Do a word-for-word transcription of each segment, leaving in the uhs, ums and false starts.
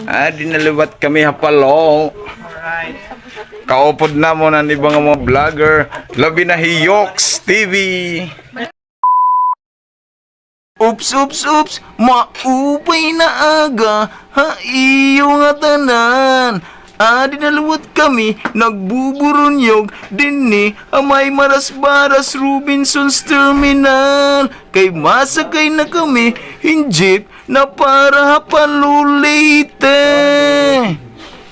Adi na liwat kami ha Palo. Kaupod namon an iba nga mga vlogger, labi na hi Yoks T V. Ups, ups, ups, maupay na aga ha iyo ngatanan. Adi na liwat kami nagbuburunyog dinhi ha may Marasbaras Robinsons Terminal. Kay masakay na kami hin jeep na para ha Palo, Leyte.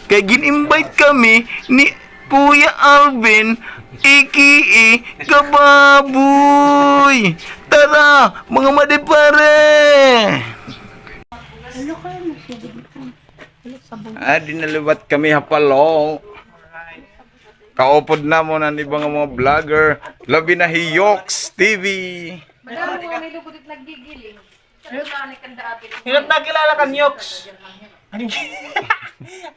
Kay gin-invite kami ni Kuya Alvin, A K A Kababoy. Tara, mga madipare! Adi na liwat kami ha Palo. Kaupod namon an iba nga mga vlogger, labi na hi Yoks T V. Madamo nga may lugod it naggigiling. Hirap nakilala kan Yoks. Ang,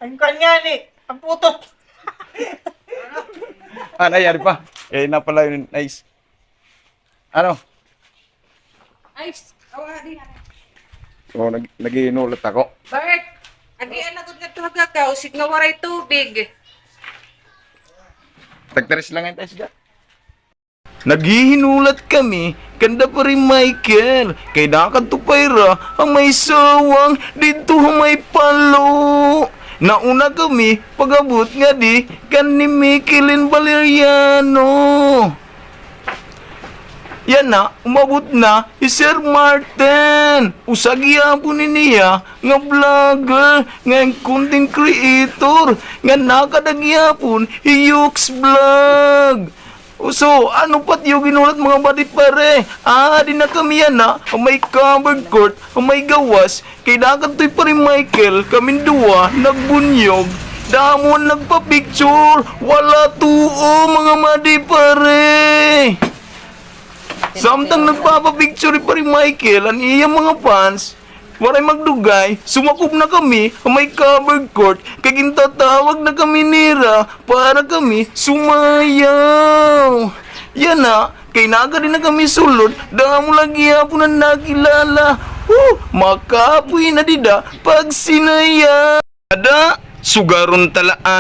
ang kanya ni, ang puto. Ah, nangyari pa. Eh, napala yun, nice. Ano? Ay, awa di. Oh, nag naghihinulat ako. Bert, agian na gud ngadto ha gakaw, sig nga waray tubig. Tagtaris lang tayo siya. Naghihinulat kami kanda Pare Michael, kay nakadto pa hira ha may sawang didto ha may Palo. Nauna kami pag-abot ngadi kan ni Michael and Valeriano. Yana, umabot na hi Sir Martin. Usa gihapon ini hiya nga vlogger, nga content creator, nga nakada gihapon hi Yoks Vlog. So, ano pa it iyo ginulat, mga madipare? Ah, adi na kami yana ha may covered court, ha may gawas, kay nakadto hi Pare Michael, kami duha nagbunyog. Damo an nagpa-picture, wala tuo, mga madipare. Samtang nagpapa-picture hi Pare Michael, an iya mga fans, waray magdugay, sumakob na kami ha may covered court, kay gintatawag na kami nira para kami sumayaw. Yana, kay nakadi na kami sulod, damo la gihapon an nakilala. Woo! Makapoy na dida pagsinaya. Ada, sugaron ta la an